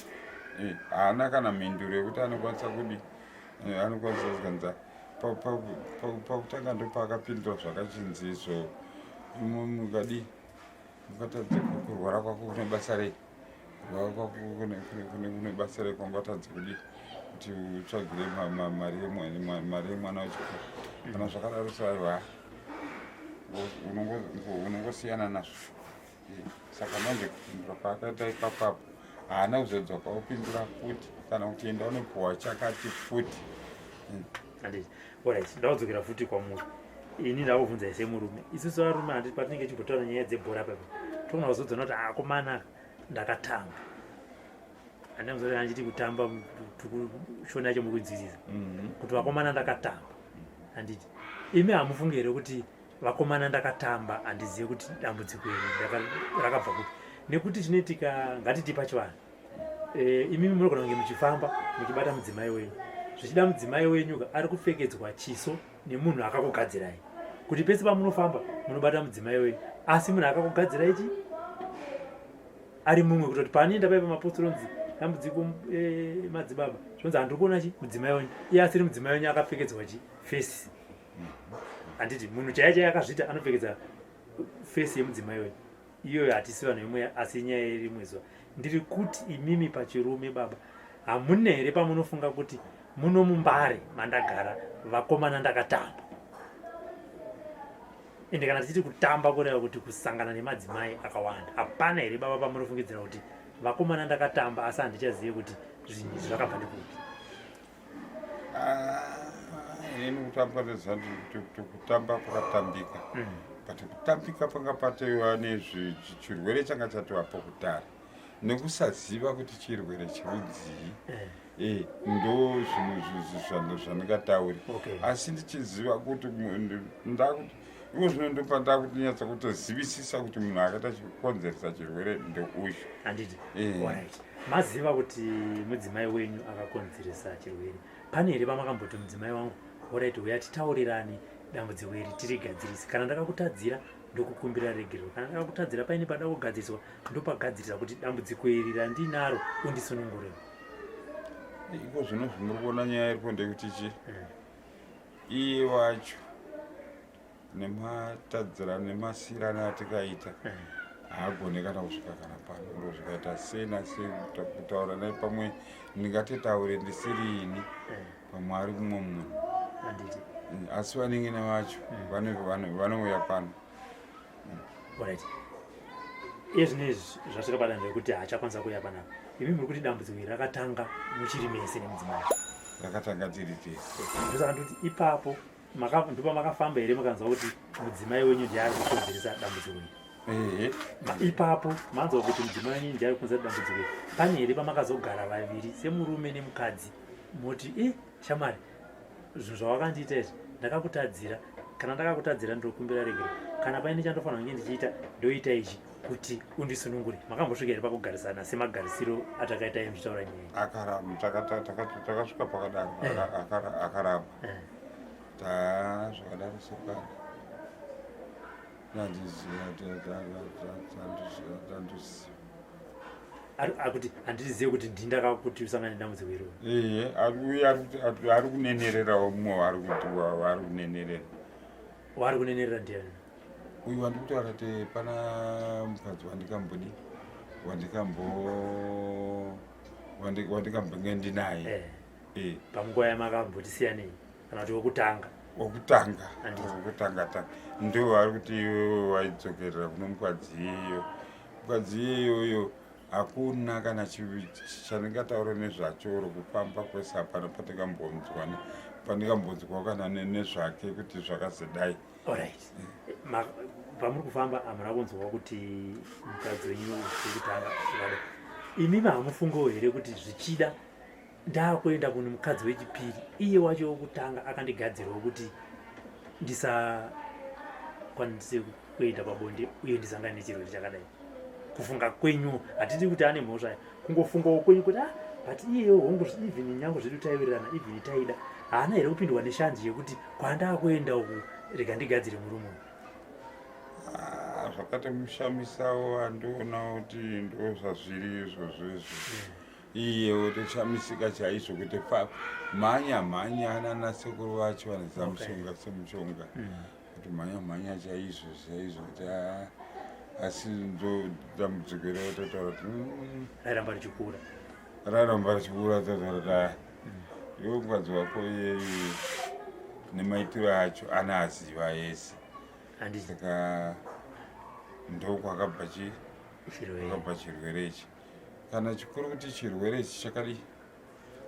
Haana kana mhinduro yekuti anokwanisa kudi anokwanisa kukanza. Pakutanga ndopaakapindura zvakachinzi izvo, mukadi mukatadza kurwara kwako kune basa rei? Kurwara kwako kune basa rei kwangatadza kudi kuti utsvagire mari yemwana wechikoro? Kana zvakadaro, saiwa, unongosiyana nazvo. Saka manje kupindura kwaakaita ipapapo, haana kuzodzoka opindura futi kana kuti enda unopuwa chakati futi.
Handiti? Alright, ndaudzokera futi kwamuri. Ini ndakubvunzai semurume. Isusu varume, handiti, patinenge tichimbotaura nyaya dzebhora papo, togona kuzodzona kuti akomana ndakatamba. Handinamuzoti andichiti kutamba, shona yacho muri kunzwisisa, kuti vakomana ndakatamba, handiti? Imi hamufungi here kuti vakomana ndakatamba, handizive kuti dambudziko iri rakabva kupi? Nekuti chinoitika, ngatiti pachivanhu, imimi munogona kunge muchifamba muchibata mudzimai wenyu, zvichida mudzimai wenyu ka ari kupfekedzwa chiso nemunhu akakugadzirai, kuti pese pamunofamba munobata mudzimai wenyu, asi munhu akakugadzirai chi ari mumwe, kutoti paanoenda paipa mapostori onzi dambudziko, madzibaba, zvonzi handiri kuona chi mudzimai wenyu, iye asiri mudzimai wenyu, akapfekedzwa chi face, handiti? Munhu chaiye chaiye akazviita anopfekedza face yemudzimai wenyu iyoyo. Hatisi vanhu vemweya, asi inyaya yerimwe zuva. Ndiri kuti imimi pachirume, baba, hamuna here pamunofunga kuti muno muMbare mandagara vakomana ndakatamba? Ende kana tichiti kutamba, kureva kuti kusangana nemadzimai akawanda. Hapana here, baba, pamunofungidzira kuti vakomana ndakatamba, asi handichazive kuti zvinhu izvi zvakabva nekupi?
Ah, inini kutamba ndoziva kuti kutamba kwakatambika, but kutambika panga patova nezvichirwere changa chatovapo kudhara, nekusaziva kuti chirwere chirudzii. Ndo zvinhu zvandingatauri, asi ndichiziva kuti ndakuti iko zvino ndopa ndakuti nyatsa kutozivisisa kuti munhu akaita chikonzeresa chirwere ndeuyu.
Handiti? Alright, maziva kuti mudzimai wenyu akakonzeresa chirwere. Pane here pamakamboti, mudzimai wangu, alright, uya titaurirane dambudziko iri tirigadzirise. Kana ndakakutadzira, ndokukumbira regerero. Kana ndakakutadzira, paine pada kugadziriswa, ndopagadzirisa, kuti dambudziko iri randinaro undisunungure?
Iko zvino zvimuri kuona nyaya iripo ndekuti chi iye wacho nematadzira nemasirano atikaita haagone kana kusvika kana pano. Ndo zvikaita sei nasei kutaura naye, pamwe ndingatitaure ndisiri ini, pamwe ari kumwe munhu.
Handiti?
Asi vanin'ina vacho vanouya pano.
Alright, iye zvino izvi zvasvika padanho rekuti haachakwanisa kuuya panapa. Imi muri kuti dambudziko iri rakatanga muchiri mese nemudzimai?
Rakatanga tiri tese.
Ndosaka ndoti ipapo ndopamakafamba here mukanzwa kuti mudzimai wenyu ndiye ari kukonzeresa dambudziko iri?
Ehe.
Ipapo manzwa kuti mudzimai wenyu ndiye ari kukonzera dambudziko iri, pane here pamakazogara vaviri semurume nemukadzi? Moti i shamwari, zvinhu zvawakandiita izvi ndakakutadzira, kana ndakakutadzira ndokumbira regero, kana paine chandofanira kunge ndichiita ndoita ichi kuti undisunungure. Makambosvika here pakugarisana semagarisiro atakaita iye muchitaura nyaya?
Akaramba, takasvika pakadaro, akaramba. Zvakadaro sekare.
Akuti handizive kuti ndini ndakakuti usangane nedambudziko iroro.
Iye ari kunenererawo mumwe waari kuti waari kunenerera.
Waari kunenerera ndiani?
Uyu wandiri kutaura kuti pana mukadzi wandikambodi wandikambo wandikambonge ndinaye.
Panguva yamakamboti siyanei kana kuti wokutanga?
Wokutanga, wokutanga tanga ndo vari kuti iwewe waidzokerera kuno mukadzi iyeyo. Mukadzi iyeyoyo hakuna kana chandingataura nezvacho oro kufamba kwese hapana patikambonzwa pandikambonzwa kana nezvake kuti zvakazodai.
Alright, pamuri kufamba hamuna kunzwa kuti mukadzi wenyu wekutanga vada imimi hamufungewo here kuti zvichida ndakuenda kune mukadzi wechipiri, iye wacho wokutanga akandigadzirawo kuti ndisakwanise kuenda pabonde uye ndisangane nechirwere chakadai? Kufunga kwenyu, hatidi kuti ane mhosva, kungofungawo kwenyu kuti ah, but iyeyo hongu, even nyange zvedu taiwirirana, even taida, haana here kupindwa neshanji yekuti kwandakuenda uku rega ndigadzire murume uyu?
Ah, zvakatomushamisawo, andionawo kuti ndo zvazviri izvozvo izvo. Iye wotoshamisika chaizvo kuti mhanya mhanya anana sekuru vacho vanoziva mushonga semushonga, kuti mhanya mhanya chaizvo chaizvo kuti asi ndo dambudziko iro totaura kuti
Rairamba richikura.
Rairamba richikura, totaura kuti iwe mukadzi wako iyeyu nemaitiro acho anaaziva ese. Saka ndokwakabva chi kwakabva chirwere ichi. Kana chikuru kuti chirwere ichi chakadi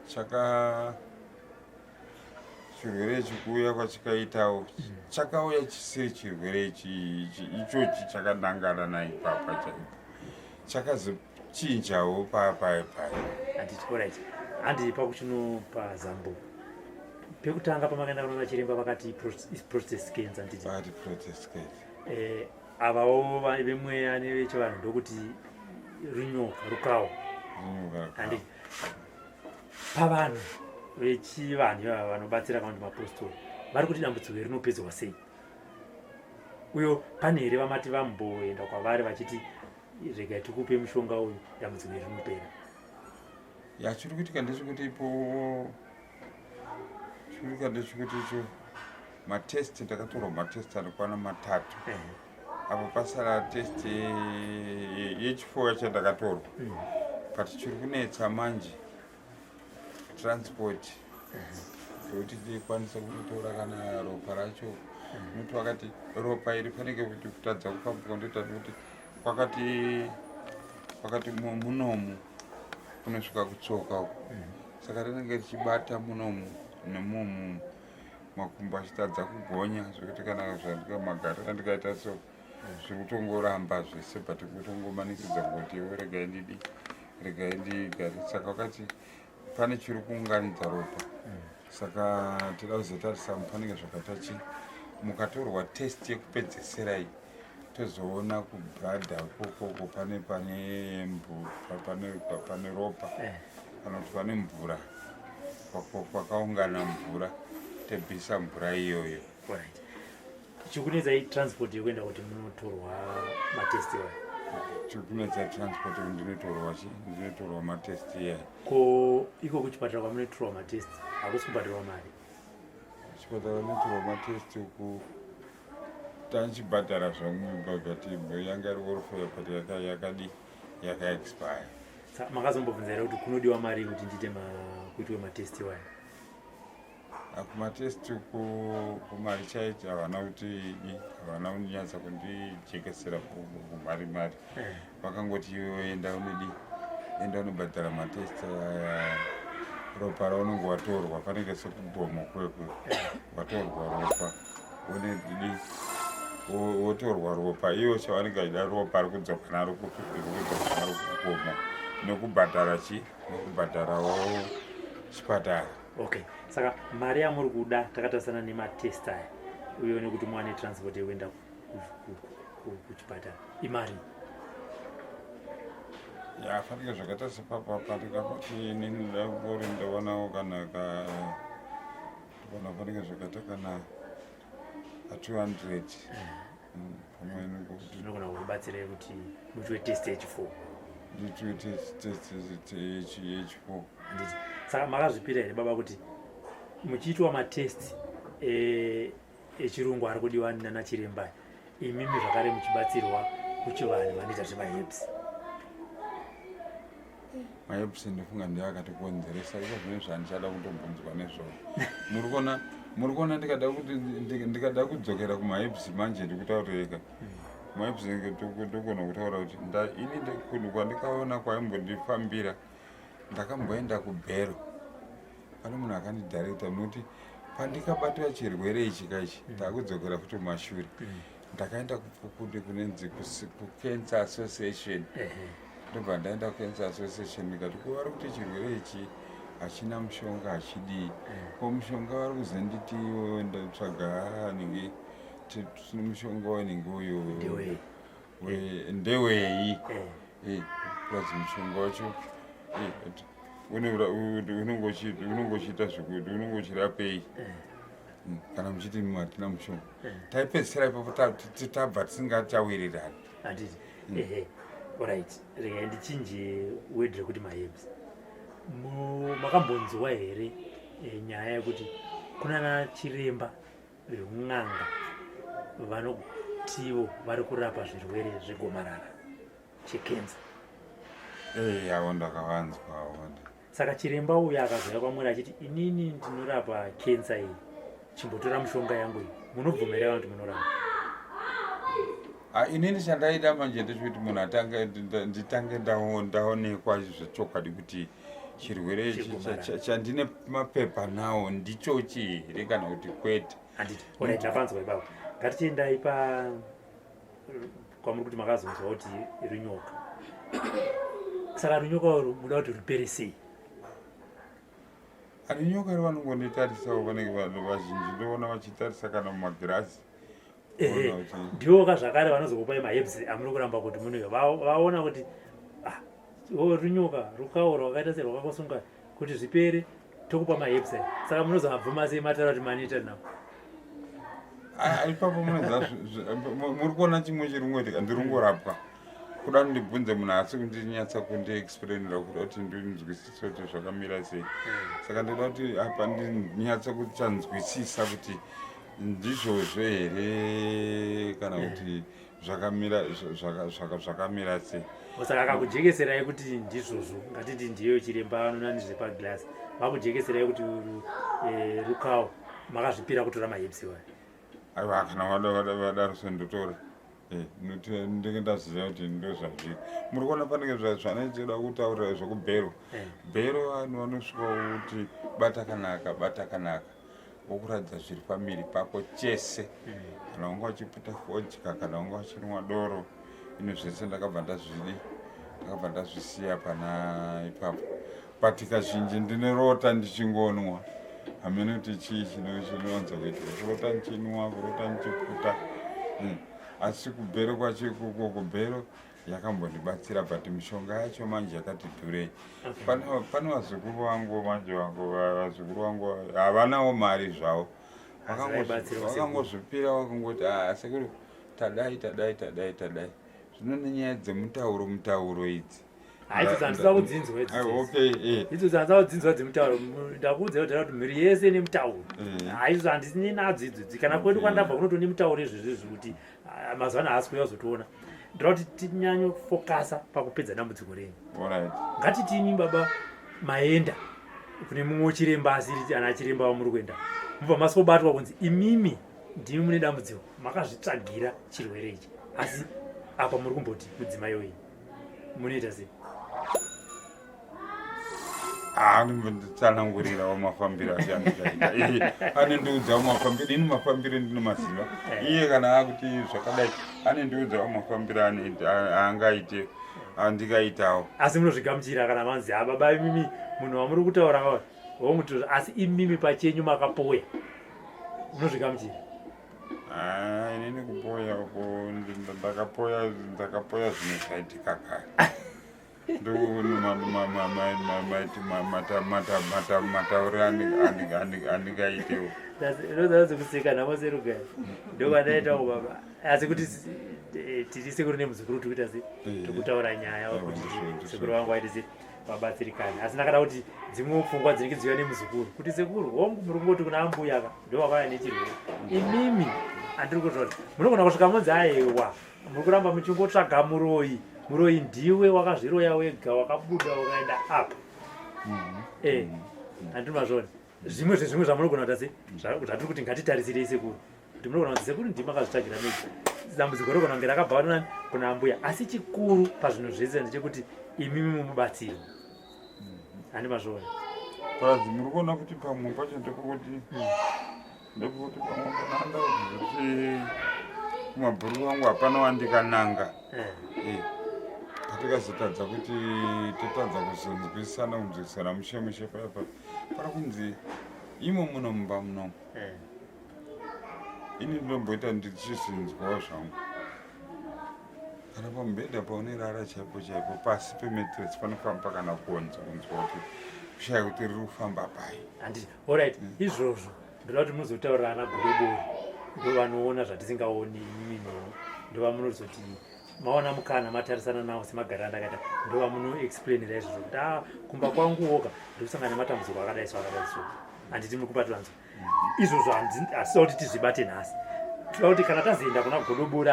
chaka chirwere ichi kuuya kwachikaitawo, chakauya chisiri chirwere ichi ichochi chakanangana naipapa chaipo, chakazochinjawo papai pai.
Handiti, alright, handi pakuchinopa zambo pekutanga pamakaenda kunoona chiremba vakati prostate cancer, handiti?
Vakati prostate cancer.
Avawo vemweya nevechivanhu ndokuti runyoka rukawo, handiti? Pavanhu vechivanhu ivava vanobatsira kana kuti mapostori vari kuti dambudziko iri rinopedzwa sei? Uyo pane here vamati vamboenda kwavari vachiti regai tikupe mushonga uyu, dambudziko iri rinopera?
Ya, chiri kuitika ndechekuti ipo chiri kuitika ndechekuti icho matest ndakatorwa matest anokwana 3. Apo pasara test yechifuva chandakatorwa, but chiri kunetsa manje transport zvekuti ndikwanise kunotora kana ropa racho. Nokuti vakati ropa iri panenge kuti kutadza kufambuka, ndoita kuti kwakati kwakati munomu kunosvika kutsoka uku, saka rinenge richibata munomu nemumu makumbo achitadza kugonya, zvekuti kana zvandikamagarira ndikaita so zviri kutongoramba zvese, but kutongomanikidza kuti iwe regai ndidi regai ndigare. Saka wakati pane chiri kuunganidza ropa, saka tida kuzotarisa panenge zvakaita chi mukatorwa test yekupedzesera iyi, tozoona kubhadha ikokoko pane pane pane pane ropa kana kuti pane mvura, kwakaungana mvura, tebvisa mvura iyoyo.
Right, chikunetsai transport yekuenda kuti munotorwa matest iwayo?
Chikunetsa transport kuti ndinotorwa chi ndinotorwa matest iyayo.
Ko iko kuchipatara kwamunotorwa matest hakusi kubhadharwa mari?
Chipatara unotorwa matest uku tanchibhadhara zvangu, but yanga iri welfare, but yakadi yakaexpire.
Makazombobvunza here kuti kunodiwa mari kuti ndiite kuitwe matest iwayo?
Kumatest kumari chaicho havana kuti havana kunyatsa kundijekesera kumari mari. Vakangoti iwe enda unodi enda unobhadhara matest aya, ropa raunenge watorwa panenge sekugomo kwekwe watorwa ropa, unedi wotorwa ropa iwo chavanenge vachida ropa rikudzoka naro rikudzoka naro kugomo nekubhadhara chi nekubhadharawo chipatara.
Okay, saka mari yamuri kuda takatarisana nematest aya uye nekuti muwane transport yekuenda kuchipatara imari
ya fanike zvakaita sepapa pandikapati inini ndakuri ndawanawo kana ka ndikuona fanike zvakaita kana ka 200 mm,
pamwe zvinogona kukubatsirai kuti muitwe test yechi4
nditwe test yechi4
handiti saka makazvipira here baba kuti muchiitwa matest eh, echirungu ari kudiwa nana chiremba imimi zvakare muchibatsirwa kuchivanhu vanoita zvemaherbs
maherbs ndofunga ndiyo akatikonzeresa iko zvine zvandichada kutobvunzwa nezvavo muri kuona muri kuona ndikada kuti ndikada kudzokera kumaherbs manje ndikutaureka maherbs ndogona kutaura kuti ini kunhu kwandikaona kwaimbondifambira ndakamboenda kubhero pane munhu akandidirecta nokuti pandikabatwa chirwere ichi kaichi mm. takudzokera futi kumashure mm. ndakaenda kupukundi kunenzi kucancer association ndobva ndaenda kucancer association ndikati ko vari kuti chirwere ichi hachina mushonga hachidii mm. ko mushonga vari kuzonditi iwewe ndatsvaga anenge mushonga wanenge uyu ndewei eh, plus mushonga wacho eh, unenge uchiita zvekuti unenge uchirapei eh. hmm, kana muchiti hatina mushonga eh. taipedzisira ipapo tabva tisingachawirirani
handiti hmm. ehe orit regai ndichinje word rekuti maherbs makambonzwa here eh, nyaya yekuti kunana chiremba veun'anga vanotiwo vari kurapa zvirwere zvegomarara chekenza
eh, avo ndakavanzwawo
saka chiremba uyo akazouya kwamuri achiti inini ndinorapa kensa iyi chimbotora mushonga yangu iyi munobvumira kuti munorapa
ah, inini chandaida manje ndechekuti munhu atange nditange ndaonekwa zvechokwadi kuti chirwere chandine mapepa nawo ndichochi here kana kuti kwete
handiti orit ndapanzwa ipapo ngatichiendai pa kwamuri kuti makazonzwa kuti runyoka saka runyoka urwu muda kuti rupere sei
runyoka rovanongonditarisawo vanenge vanhu vazhinji ndoona vachitarisa kana mumagirazi
ndiwo ka zvakare vanozokupai maherbs amuri kuramba kuti munoyo vaona kuti ah, runyoka rukawo rwakaita serwakakusunga kuti zvipere tokupa maherbs aya saka munozovabvuma sei mataura kuti manita nawo
ah, ipapo munoziva muri kuona chimwe chirungoitika ndirungorapwa kuda ndibvunze munhu asi kundinyatsa kundiexplainira kuda kuti ndinzwisise kuti zvakamira sei hmm. saka ndoda kuti apa ndinyatsa kuchanzwisisa kuti ndizvozvo here kana eh. kuti zvakamira zvakamira sei
saka akakujekeserai kuti ndizvozvo ngatiti ndiyo chiremba anona nezvepaglass vakujekeserai kuti eh, rukawo makazvipira kutora mahebsi wayo
aiwa kana vadaro sendotora eh, ndenge ndaziva kuti ndozvazviri muri kuona panenge zvanetsoda kutaurira zvekubhero bhero vanhu vanosvika kuti bata kanaka bata kanaka wokuratidza zviri pamiri pako chese kana wanga uchiputa fodya kana wanga uchinwa doro ino zvese ndakabva ndazvidi ndakabva ndazvisiya pana ipapo but kazhinji ndinorota ndichingonwa hamene kuti chii chinowanza kuitika kurota ndichinwa kurota ndichiputa hmm. asi kubhero kwacho ikoko kubhero yakambondibatsira but mishonga yacho manje yakati dhurei pane vazukuru vangu manje vangu vazukuru vangu havanawo mari zvavo vakangozvipira vakangoti ah, sekuru tadai tadai tadai tadai zvino nenyaya dzemutauro mutauro idzi
haidzo handisa kudzinzwa eh. idzo handisa kudzinzwa dzemutauro ndakuudza kudhara kuti mhuri yese ine mutauro eh. haidzo handisine nadzo idzodzi kana kwedu kwandabva kunotone mutauro izvezvizvi kuti Ah, mazuva ano haasi kuuya kuzotiona ndoda kuti tinyanyofokasa pakupedza dambudziko renyu ngatitini baba maenda kune mumwe chiremba asiri ana chiremba vamuri kuenda mubva masobatwa kunzi imimi ndimi mune dambudziko makazvitsvagira chirwere ichi asi apa muri kumboti mudzimai wenyu munoita sei
anonditsanangurirawo mafambiro acho andichaita eh, anondiudzawo mafambiro ini mafambiro ndinomaziva eh. iye kana akuti zvakadai anondiudzawo mafambiro aangaite andikaitawo
asi munozvigamuchira kana manzi ha baba imimi munhu wamuri kutaura ka Hongu, asi imimi pachenyu makapoya, unozvigamuchira?
Ah, inini kupoya uko ndakapoya, ndakapoya zvinhu zvaitika kare. Ndomatauriro andingaitewo.
Ndozanzi kuseka nhamo serugare, ndovandaitawo baba. Asi kuti tiri sekuru nemuzukuru, tikuita se tikutaura nyaya kuti sekuru vangu vaite se vabatsirikane. Asi ndakada kuti dzimwewo pfungwa dzinenge dziuya nemuzukuru, kuti sekuru, hongu, muri kungoti kuna ambuya ka ndo vakauya nechirwere, imimi handiri kuzvona. Munogona kusvika monzi aiwa, muri kuramba muchingotsvaga muroyi. Muroyi ndiwe wakazviroya wega, wakabuda wakaenda apa. Handiri mazvona. Zvimwe zvezvimwe zvamunogona kuita se zvatiri kuti ngatitarisirei sekuru, kuti munogona kuti sekuru ndimi makazvitsvagira mega dambudziko, rogona kunge rakabva nani kuna ambuya. Asi chikuru pazvinhu zvese ndechekuti imimi mumubatsiro. Handi mazvona?
Pazi muri kuona kuti pamwe pacho ndekuti pamwe pananda kuti kumabhuru vangu hapana wandikananga. Patikazotadza kuti totadza kuzonzwisana, kunzwisana mushe mushe papa para kunzi imo muno mumba munomu. Ini ndinomboita ndichizinzwawo zvangu, kana pamubhedha paunorara chaipo chaipo, pasi pemattress panofamba kana gonzo, kunzwa kuti kushaya kuti riri kufamba pai.
Handiti? Alright, izvozvo ndoda kuti muzotaurira ana godobori, ndo vanoona zvatisingaoni imimi neni. Ndo vamunozoti maona mukana matarisana nawo semagariro andakaita, ndo vamunoexplainira izvozvo kuti a kumba kwanguwoka ndikusangana nematambudziko akadai so, akadai so. Handiti muri kubatiranzwa izvozvo? Hasida kuti tizvibate nhasi. Toda kuti kana tazoenda kuna godobori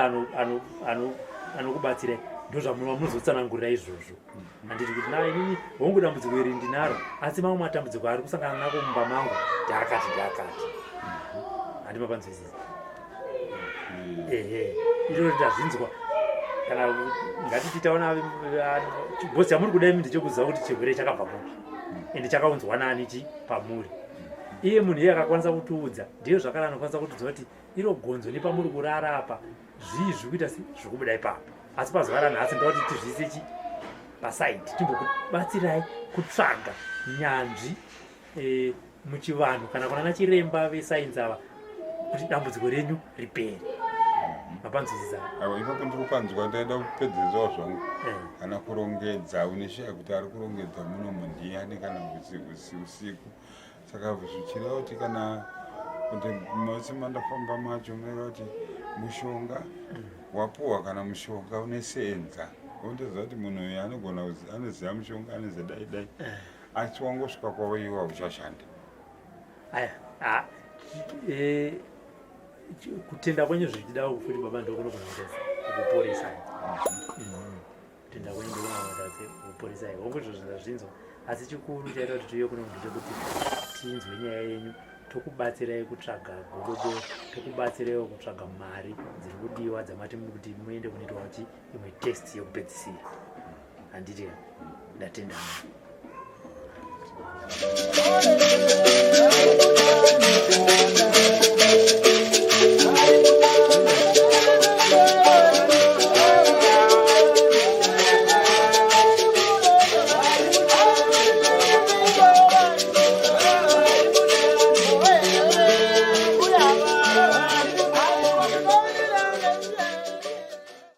anokubatsirai, ndo zvamunozotsanangurira izvozvo. Handiti kuti na inini hongu dambudziko iri ndinaro, asi mamwe matambudziko ari kusangana nako mumba mangu ndaakati ndaakati. Handi mapanzwisisa? Ehe, iroro ndazvinzwa. Kana ngatiti taona bhosi, chamuri kuda imi ndechekuziva kuti chirwere chakabva kupi, ende chakaunzwa nani chi pamuri. Iye munhu iye akakwanisa kutiudza, ndiyo zvakare anokwanisa kutiudza kuti iro gonzo nepamuri kurara apa zvii zviri kuita se zviri kubuda ipapo. Asi pazuva ranhasi ndoda kuti tizviise chi pasaidi, timbokubatsirai kutsvaga nyanzvi muchivanhu kana kuna nachiremba vesainzi ava kuti dambudziko renyu ripere. Mapanzwisisa?
Aiwa, ipapo ndiri kupanzwa. Ndaida kupedzesawo zvangu. Kana kurongedza, uneshuya kuti ari kurongedza munomu ndiyani kana usiku. Saka zvichireva kuti kana kuti mose mandafamba macho, munoreva kuti mushonga wapuhwa kana mushonga uneseenza, undoziva kuti munhu uyu anogona anoziva mushonga, anoziva dai dai, asi wangosvika kwavo iwa uchashanda.
Aya, kutenda kwenyu zvichida futi baba ndokunogona kuita kukuporesai. Kutenda kwenyu ndokunogona kuita kukuporesai. Hongu, izvo zvazvinzwa, asi chikuru chaita kuti tiuye kuno ndechekuti tinzwe nyaya yenyu, tokubatsirai kutsvaga godobo, tokubatsiraiwo kutsvaga mari dziri kudiwa dzamati kuti muende kunoitwa kuti imwe test yekupedzisira. Handiti? Ndatenda.